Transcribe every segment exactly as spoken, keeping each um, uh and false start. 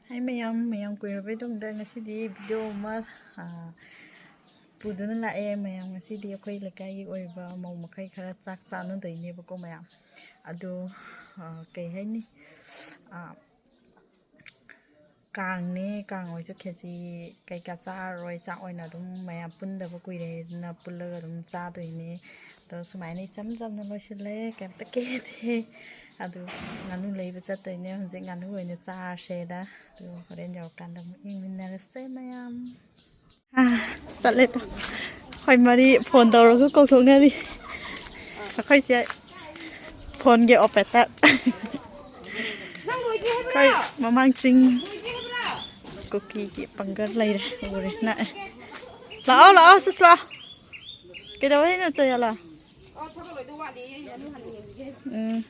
ꯍꯥꯏ ꯃꯌꯥꯝ, ꯃꯌꯥꯝ ꯀꯨꯏꯔꯕꯩ ꯇꯨꯡꯗ ꯉꯁꯤꯗꯤ ꯚꯤꯗꯤꯑꯣ ꯑꯃ, ꯑꯥ, ꯄꯨꯗꯨꯅ ꯂꯥꯛꯑꯦ꯫ ꯃꯌꯥꯝ, ꯉꯁꯤꯗꯤ ꯑꯩꯈꯣꯏ ꯂꯩꯀꯥꯏꯒꯤ ꯑꯣꯏꯕ ꯃꯧ ꯃꯈꯩ ꯈꯔ ꯆꯥꯛ ꯆꯥꯅꯗꯣꯏꯅꯦꯕꯀꯣ ꯃꯌꯥꯝ꯫ ꯑꯗꯣ, ꯑꯥ, ꯀꯩ ꯍꯥꯏꯅꯤ, ꯑꯥ, ꯀꯥꯡꯅꯦ, ꯀꯥꯡ ꯑꯣꯏꯁꯨ ꯈꯦꯆꯤ ꯀꯩꯀꯥ ꯆꯥꯔꯔꯣꯏ, ꯆꯥꯛ ꯑꯣꯏꯅ ꯑꯗꯨꯝ ꯃꯌꯥꯝ ꯄꯨꯟꯗꯕ ꯀꯨꯏꯔꯦ, ꯑꯗꯨꯅ ꯄꯨꯜꯂꯒ ꯑꯗꯨꯝ ꯆꯥꯗꯣꯏꯅꯦ꯫ ꯑꯗꯣ ꯁꯨꯃꯥꯏꯅ ꯏꯆꯝ ꯆꯝꯅ ꯂꯣꯏꯁꯤꯜꯂꯦ, ꯀꯩꯝꯇ ꯀꯦꯗꯦ꯫ ꯑꯗꯨ ꯉꯥꯅꯨ ꯂꯩꯕ ꯆꯠꯇꯣꯏꯅꯦ ꯍꯧꯖꯤꯛ, ꯉꯥꯅꯨ ꯑꯣꯏꯅ ꯆꯥꯔꯁꯦꯗ꯫ ꯑꯗꯨ ꯍꯣꯔꯦꯟ ꯌꯧꯔꯀꯥꯟꯗ ꯑꯃꯨꯛ ꯌꯦꯡꯃꯤꯟꯅꯔꯁꯦ ꯃꯌꯥꯝ꯫ ꯑꯥ, ꯆꯠꯂꯦ ꯇꯣ꯫ ꯑꯩꯈꯣꯏ ꯃꯔꯤ ꯐꯣꯟ ꯇꯧꯔꯒ ꯀꯧꯊꯣꯛꯅꯔꯤ꯫ ꯑꯩꯈꯣꯏꯁꯦ ꯐꯣꯟꯒꯤ ꯑꯣꯄꯔꯦꯇꯔ꯫ ꯑꯩꯈꯣꯏ ꯃꯃꯥꯡ ꯆꯤꯡ ꯀꯨꯀꯤꯒꯤ ꯄꯪꯒꯜ ꯂꯩꯔꯦ, ꯎꯔꯦ, ꯅꯛꯑꯦ꯫ ꯂꯥꯛꯑꯣ, ꯂꯥꯛꯑꯣ, ꯆꯠꯁꯤ ꯂꯥꯛꯑꯣ꯫ ꯀꯩꯗꯧꯕꯩꯅꯣ, ꯆꯠꯂꯣ꯫ ꯎꯝ꯫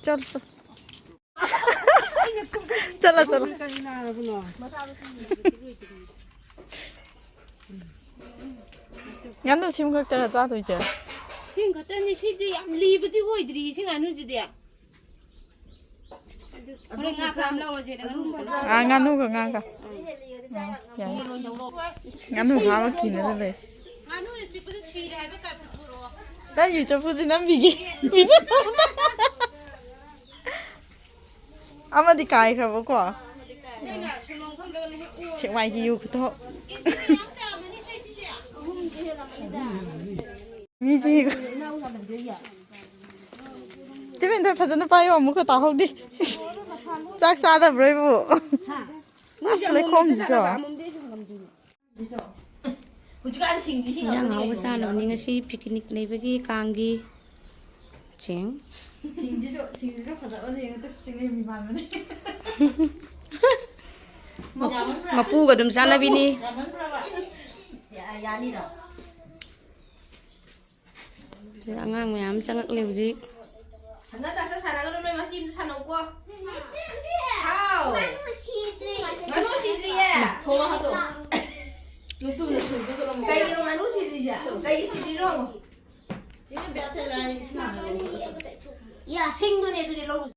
ꯆꯠꯁꯤ꯫ ꯆꯠꯂꯣ, ꯆꯠꯂꯣ꯫ ꯉꯥꯅꯨ ꯁꯤꯝ ꯈꯛꯇꯔ ꯆꯥꯗꯣꯏꯁꯦ? ꯁꯤꯝ ꯈꯛꯇꯅꯤ, ꯁꯤꯗꯤ ꯌꯥꯝ ꯂꯤꯕꯗꯤ ꯑꯣꯏꯗ꯭ꯔꯤ ꯁꯤ ꯉꯥꯅꯨꯁꯤꯗꯤ꯫ ꯑꯗꯨ ꯍꯣꯔꯦꯟ ꯉꯥ ꯈꯔ ꯑꯃ ꯂꯧꯔꯁꯦ, ꯉꯥꯅꯨ ꯈꯛꯇ꯫ ꯑꯥ, ꯉꯥꯅꯨꯒ ꯉꯥꯒ꯫ ꯑꯥ, ꯌꯥꯏ꯫ ꯉꯥꯅꯨ ꯐꯥꯕ ꯀꯤꯅꯗ ꯂꯩ꯫ ꯉꯥꯅꯨ ꯆꯤꯛꯄꯗ ꯁꯤꯔꯦ ꯍꯥꯏꯕ ꯀꯥꯔꯇꯨꯟ ꯄꯨꯔꯛꯑꯣ꯫ ꯅꯪ ꯌꯨ ꯆꯐꯨꯁꯦ ꯅꯝꯕꯤꯒꯦ꯫ ꯑꯃꯗꯤ ꯀꯥꯏꯈ꯭ꯔꯕꯀꯣ꯫ ꯁꯦꯛꯃꯥꯏꯒꯤ ꯌꯨ ꯈꯨꯊꯣꯛ꯫ ꯃꯤꯁꯤ ꯆꯦ ꯕꯦꯟꯗ ꯐꯖꯅ ꯄꯥꯏꯌꯣ, ꯑꯃꯨꯛꯀ ꯇꯥꯍꯧꯗꯦ꯫ ꯆꯥꯛ ꯆꯥꯗꯕ꯭ꯔꯣ ꯏꯕꯨ? ꯑꯁ, ꯂꯩꯈꯣꯝꯁꯤꯁꯨ꯫ ꯍꯧꯖꯤꯛꯀꯥꯟ ꯁꯤꯡꯗꯤ ꯁꯤꯡꯉꯛꯄꯅꯤ ꯏꯟꯖꯥꯡ ꯑꯍꯥꯎꯕ ꯀꯩꯅꯣ, ꯆꯥꯅꯕꯅꯤ ꯃꯤꯗ꯫ ꯉꯁꯤ ꯄꯤꯛꯅꯤꯛ ꯂꯩꯕꯒꯤ ꯀꯥꯡꯒꯤ꯫ ꯆꯦꯡ꯫ ꯁꯤꯡꯁꯤꯁꯨ, ꯁꯤꯡꯁꯤꯁꯨ ꯐꯖꯕꯅꯦ, ꯌꯦꯡꯉꯨ ꯇꯨ, ꯆꯤꯡꯂꯦꯝꯕꯤ ꯃꯥꯟꯕꯅꯦ꯫ ꯌꯥꯝꯃꯟꯕ꯭ꯔꯥ? ꯃꯄꯨꯒ ꯑꯗꯨꯝ ꯆꯥꯟꯅꯕꯤꯅꯤ꯫ ꯌꯥꯝꯃꯟꯕ꯭ꯔꯕ? ꯌꯥ-, ꯌꯥꯅꯤꯗ꯫ ꯁꯤꯗ ꯑꯉꯥꯡ ꯃꯌꯥꯝ ꯆꯪꯉꯛꯂꯦ ꯍꯧꯖꯤꯛ꯫ ꯍꯟꯗꯛ ꯇꯥꯛꯇ ꯁꯥꯟꯅꯒꯅꯨ, ꯅꯣꯏ ꯃꯆꯤ ꯑꯃꯗ ꯁꯥꯟꯅꯧꯀꯣ꯫ ꯍꯥꯎ꯫ ꯉꯥꯅꯨ ꯁꯤꯗ꯭ꯔꯤꯌꯦ꯫ ꯊꯣꯛꯂꯛꯑꯣ ꯍꯥꯏꯗꯣ꯫ ꯀꯩꯒꯤꯅꯣ ꯉꯥꯅꯨ ꯁꯤꯗ꯭ꯔꯤꯁꯦ? ꯀꯩꯒꯤ ꯁꯤꯗ꯭ꯔꯤꯅꯣ? ꯁꯤꯡꯗꯨꯅꯦ ꯑꯗꯨꯗꯤ ꯂꯧꯔꯨ꯫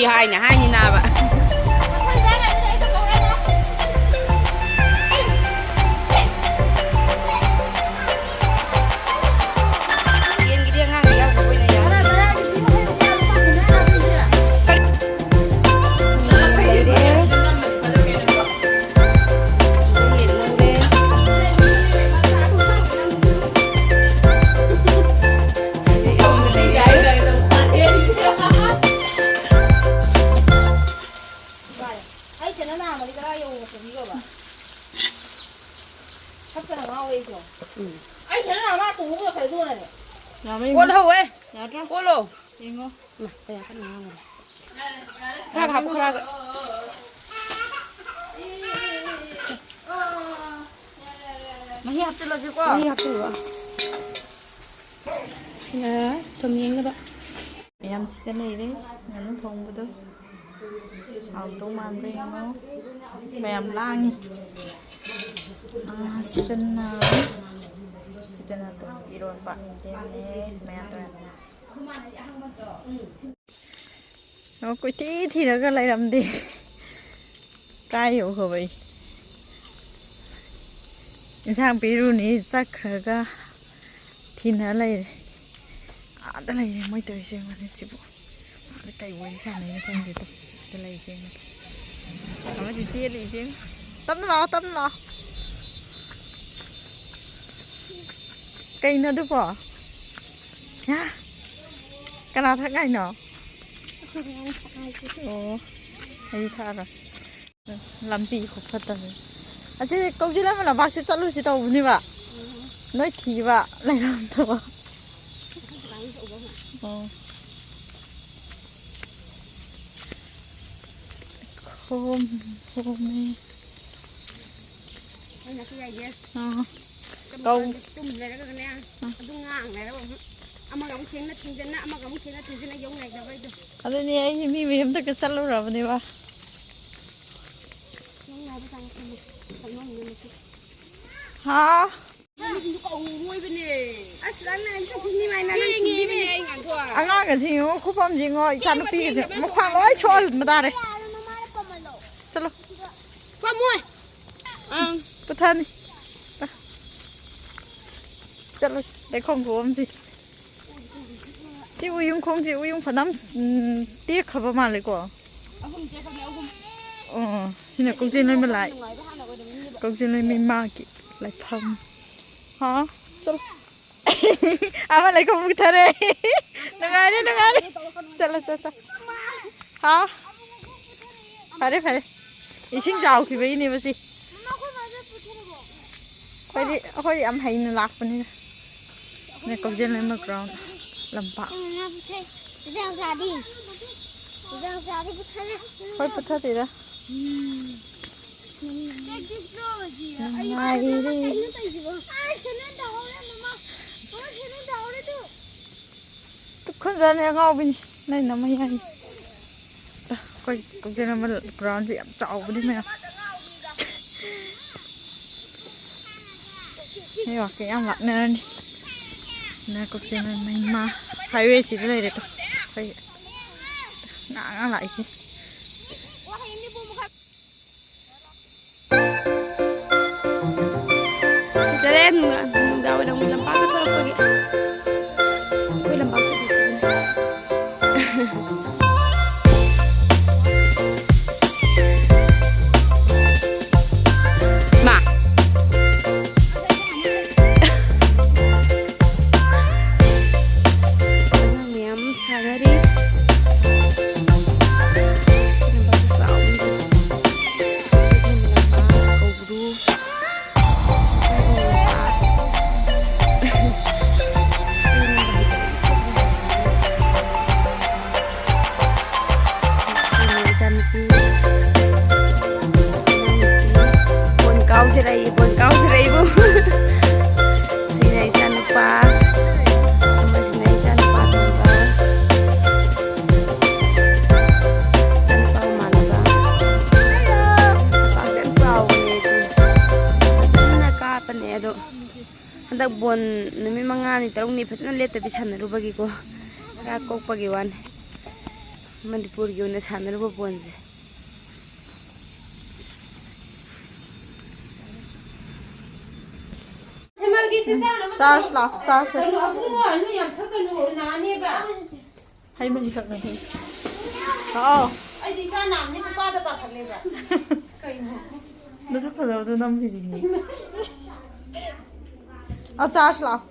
ꯍꯥꯏꯅ ꯍꯥꯏꯅꯤ ꯅꯥꯕ꯫ ꯌꯦꯟꯒꯤꯗꯤ ꯑꯉꯥꯡꯒꯤ ꯌꯥꯎꯗꯕ ꯑꯣꯏꯅ ꯌꯥꯎꯔꯦ꯫ ꯂꯩꯔꯦ꯫ ꯌꯦꯟ ꯂꯧꯔꯦ꯫ ꯑꯩ ꯁꯤꯗ ꯅꯍꯥꯟ ꯃꯔꯤ ꯇꯔꯥ ꯌꯧꯅ ꯄꯨꯕꯤꯈ꯭ꯔꯕ? ꯐꯠꯇꯅ ꯉꯥꯎꯔꯦ ꯑꯩꯁꯨ꯫ ꯎꯝ꯫ ꯑꯩ ꯁꯤꯗ ꯅꯍꯥꯟ ꯃꯥ ꯇꯣꯡꯉꯒ ꯄꯨꯔꯛꯈ꯭ꯔꯦ ꯑꯗꯨꯒꯅꯦ꯫ ꯌꯥꯕ꯭ꯔꯥ ꯌꯦꯡꯉꯣ꯫ ꯑꯣꯜꯍꯧꯋꯦ꯫ ꯌꯥꯗ꯭ꯔꯥ? ꯑꯣꯜꯂꯣ꯫ ꯌꯦꯡꯉꯣ꯫ ꯏꯃꯥ, ꯀꯌꯥ ꯀꯟꯅ ꯉꯥꯡꯉꯨꯔꯦ꯫ ꯈꯔꯒ ꯍꯥꯞꯄꯨ, ꯈꯔꯒ꯫ ꯃꯍꯤ ꯍꯥꯞꯆꯤꯜꯂꯒꯦꯀꯣ꯫ ꯃꯍꯤ ꯍꯥꯞꯆꯤꯜꯂꯣ꯫ ꯁꯤꯅ ꯊꯨꯝ ꯌꯦꯡꯅꯕ꯫ ꯃꯌꯥꯝ ꯁꯤꯗ ꯂꯩꯔꯦ꯫ ꯉꯥꯅꯨ ꯊꯣꯡꯕꯗꯣ ꯍꯥꯎꯗꯧ ꯃꯥꯟꯕ꯭ꯔꯥ ꯌꯦꯡꯉꯣ꯫ ꯃꯌꯥꯝ ꯂꯥꯡꯉꯤ꯫ ꯑꯥ, ꯁꯤꯗꯅ, ꯁꯤꯗꯅ ꯑꯗꯨꯝ ꯏꯔꯣꯟꯕ, ꯌꯦꯟꯗꯦꯝꯅꯦ, ꯃꯌꯥꯝ ꯇꯧꯔꯦ꯫ ꯑꯣ, ꯀꯣꯏꯊꯤ ꯊꯤꯔꯒ ꯂꯩꯔꯝꯗꯦ꯫ ꯀꯥꯏ ꯌꯧꯈ꯭ꯔꯕ ꯑꯩ? ꯏꯟꯁꯥꯡ ꯄꯤꯔꯨꯅꯤ ꯆꯠꯈ꯭ꯔꯒ ꯊꯤꯅ ꯂꯩꯔꯦ꯫ ꯑꯥꯗ ꯂꯩꯔꯦ ꯃꯣꯏ ꯇꯧꯔꯤꯁꯦ, ꯌꯦꯡꯉꯨꯅꯦ ꯁꯤꯕꯨ꯫ ꯑꯥꯗ ꯀꯩ ꯋꯥꯔꯤ ꯁꯥꯟꯅꯩꯅꯣ ꯈꯪꯗꯦ꯫ ꯇꯨ, ꯁꯤꯗ ꯂꯩꯔꯤꯁꯦ ꯌꯦꯡꯉꯨ꯫ ꯑꯃꯗꯤ ꯆꯦꯜꯂꯤꯁꯦ ꯌꯦꯡꯉꯨ꯫ ꯇꯞꯅ ꯂꯥꯛꯑꯣ, ꯇꯞꯅ ꯂꯥꯛꯑꯣ꯫ ꯀꯩꯅꯣ ꯑꯗꯨꯕꯣ? ꯍꯥ? ꯀꯅꯥ ꯊꯛ ꯉꯥꯏꯅꯣ? ꯑꯣ, ꯑꯩ ꯊꯛꯑꯔꯣꯏ꯫ ꯂꯝꯕꯤ ꯈꯨꯐꯠꯇꯕ꯫ ꯑꯁꯤ ꯀꯧꯖꯤꯜ ꯑꯃ ꯂꯝꯄꯥꯛꯁꯤ ꯆꯠꯂꯨꯁꯤ ꯇꯧꯕꯅꯦꯕ꯫ ꯅꯣꯏ ꯊꯤꯕ ꯂꯩꯔꯝꯗꯕ꯫ ꯑꯣ꯫ ꯈꯣꯝ-, ꯈꯣꯝꯃꯦ꯫ ꯑꯩ ꯉꯁꯤ ꯍꯥꯏꯒꯦ꯫ ꯑꯥ꯫ ꯀꯧ꯫ ꯇꯨꯝ ꯂꯩꯔꯒꯅꯦ, ꯑꯥ꯫ ꯑꯗꯨ ꯉꯥꯡ ꯂꯩꯔꯒ ꯑꯃꯨꯛ ꯑꯃꯒ ꯑꯃꯨꯛ ꯊꯦꯡꯅ ꯊꯤꯡꯖꯤꯟꯅ, ꯑꯃꯒ ꯑꯃꯨꯛ ꯊꯦꯡꯅ ꯊꯤꯡꯖꯤꯟꯅ ꯌꯧ ꯉꯥꯏꯗꯕ ꯑꯩꯗꯣ꯫ ꯑꯗꯨꯅꯦ ꯑꯩꯁꯦ ꯃꯤ ꯃꯌꯨꯝꯗꯒ ꯆꯠꯂꯨꯔꯕꯅꯦꯕ꯫ ꯌꯧ ꯉꯥꯏꯕ ꯆꯪꯉꯛꯄꯅꯦ꯫ ꯆꯠꯅꯣꯝꯅꯦ ꯃꯁꯤ꯫ ꯍꯥꯎ꯫ ꯑꯁ, ꯅꯪꯅ ꯑꯩ ꯆꯠꯈꯤꯅꯤ ꯃꯥꯏꯅ ꯅꯪ ꯊꯦꯡꯉꯦ, ꯊꯤꯡꯕꯤꯔꯦ꯫ ꯑꯩ ꯉꯥꯡꯊꯣꯛꯑ꯫ ꯑꯉꯥꯡꯒꯁꯤ ꯌꯦꯡꯉꯣ, ꯈꯨꯐꯝꯁꯤ ꯌꯦꯡꯉꯣ, ꯏꯆꯥ ꯅꯨꯄꯤꯒꯁꯦ ꯃꯈ꯭ꯋꯥꯡ ꯂꯣꯏ ꯁꯣꯛꯍꯟꯕ ꯇꯥꯔꯦ꯫ ꯆꯠꯂꯣ꯫ ꯄꯥꯝꯃꯣꯏ꯫ ꯑꯪ꯫ ꯄꯨꯊꯥꯅꯤ꯫ ꯆꯠꯂꯣ, ꯂꯩꯈꯣꯝ ꯈꯨꯐꯝꯁꯤ꯫ ꯁꯤ ꯎꯌꯨꯡ ꯈꯣꯡꯁꯤ, ꯎꯌꯨꯡ ꯐꯅꯝ, ꯎꯝ, ꯇꯦꯛꯈ꯭ꯔꯕ ꯃꯥꯜꯂꯦꯀꯣ꯫ ꯑꯍꯨꯝ ꯇꯦꯛꯈ꯭ꯔꯕꯅꯦ, ꯑꯍꯨꯝ꯫ ꯑꯣ, ꯁꯤꯅ ꯀꯛꯆꯤꯡ ꯂꯣꯏꯃ ꯂꯥꯏ꯫ ꯅꯨꯡꯉꯥꯏꯕ ꯍꯥꯟꯅ ꯑꯣꯏꯔꯝꯃꯅꯤꯕ꯫ ꯀꯛꯆꯤꯡ ꯂꯣꯏꯃ ꯏꯃꯥꯒꯤ ꯂꯥꯏꯐꯝ꯫ ꯍꯥ? ꯆꯠꯂꯣ꯫ ꯑꯃ ꯂꯩꯈꯣꯝ ꯄꯨꯊꯔꯦ꯫ ꯅꯨꯡꯉꯥꯏꯔꯦ, ꯅꯨꯡꯉꯥꯏꯔꯦ꯫ ꯆꯠꯂꯣ, ꯆꯠ, ꯆꯠ꯫ ꯍꯥ? ꯐꯔꯦ, ꯐꯔꯦ꯫ ꯏꯁꯤꯡ ꯆꯥꯎꯈꯤꯕꯒꯤꯅꯦꯕ ꯁꯤ꯫ ꯑꯩꯈꯣꯏꯗꯤ, ꯑꯩꯈꯣꯏꯗꯤ ꯌꯥꯝ ꯍꯩꯅ ꯂꯥꯛꯄꯅꯤꯅ꯫ ꯅꯦ, ꯀꯛꯆꯤꯡ ꯂꯩꯃ ground ꯂꯝꯄꯥꯛ꯫ ꯍꯣꯏ, ꯄꯨꯊꯗꯦꯗ꯫ ꯅꯨꯡꯉꯥꯏꯔꯤ꯫ ꯈꯨꯟꯖꯥꯅꯦ ꯑꯉꯥꯎꯕꯤꯅꯤ꯫ ꯅꯣꯏ ꯅꯃ ꯌꯥꯏ꯫ ꯑꯩꯈꯣꯏ ꯀꯛꯆꯤꯡ ꯂꯩꯃ ground ꯁꯦ ꯌꯥꯝ ꯆꯥꯎꯕꯅꯤ ꯃꯌꯥꯝ꯫ ꯃꯤ ꯋꯥꯛꯀꯤꯡ ꯌꯥꯝ ꯂꯥꯛꯅꯔꯅꯤ꯫ ꯅ ꯀꯛꯆꯤꯡ ꯂꯩꯃ highway ꯁꯤꯗ ꯂꯩꯔꯦꯀꯣ꯫ ꯑꯩꯈꯣꯏ ꯉꯥꯡ ꯉꯥꯡ ꯂꯥꯛꯏꯁꯦ꯫ ꯐꯖꯔꯦ, ꯅꯨꯡꯗꯥꯡ ꯋꯥꯏꯔꯝꯒꯤ ꯂꯝꯄꯥꯛꯇ ꯊꯣꯛꯂꯛꯄꯒꯤ꯫ ꯑꯩꯈꯣꯏ ꯂꯝꯄꯥꯛꯁꯤꯗꯤ ꯁꯤꯅꯤ꯫ ꯃꯥ꯫ ꯑꯉꯥꯡ ꯃꯌꯥꯝ ꯁꯥꯟꯅꯔꯤ꯫ ꯂꯝꯄꯥꯛꯁꯦ ꯆꯥꯎꯕꯅꯤꯅ꯫ ꯀꯧꯕ꯭ꯔꯨ꯫ ꯏꯆꯥꯅꯨꯄꯤ꯫ ꯕꯣꯟ ꯀꯥꯎꯁꯤꯔꯛꯏ, ꯕꯣꯟ ꯀꯥꯎꯁꯤꯔꯛꯏꯕꯨ꯫ ꯁꯤꯅ ꯏꯆꯥꯅꯨꯄꯥ꯫ ꯑꯃꯁꯤꯅ ꯏꯆꯥꯅꯨꯄꯥ ꯑꯇꯣꯝꯕ꯫ ꯍꯟꯗꯛ ꯕꯣꯟ ꯅꯨꯃꯤꯠ ꯃꯉꯥꯅꯤ ꯇꯔꯨꯛꯅꯤ ꯐꯖꯅ ꯂꯦꯞꯇꯕꯤ ꯁꯥꯟꯅꯔꯨꯕꯒꯤꯀꯣ, ꯈꯔ ꯀꯣꯛꯄꯒꯤ ꯋꯥꯅꯤ꯫ ꯃꯅꯤꯄꯨꯔꯒꯤ ꯑꯣꯏꯅ ꯁꯥꯟꯅꯔꯨꯕ ꯕꯣꯟꯁꯦ꯫ ꯆꯥꯔꯖ ꯂꯥꯛꯑꯣ, ꯆꯥꯔꯖ꯫ ꯀꯩꯅꯣ, ꯑꯕꯨꯡꯉꯣ, ꯅꯣꯏ ꯌꯥꯝ ꯊꯛꯀꯅꯨ, ꯅꯥꯅꯦꯕ꯫ ꯍꯩ ꯃꯍꯤ ꯊꯛꯅꯁꯦ꯫ ꯂꯥꯛꯑꯣ꯫ ꯑꯩꯗꯤ ꯏꯆꯥ ꯅꯥꯕꯅꯤ ꯄꯨꯄꯥꯗ ꯄꯥꯈꯠꯂꯦꯕ꯫ ꯀꯩꯅꯣ? ꯅꯁꯛ ꯐꯖꯕꯗꯣ ꯅꯝꯃꯤꯅꯤ꯫ ꯑ, ꯆꯥꯔꯖ ꯂꯥꯛꯑꯣ꯫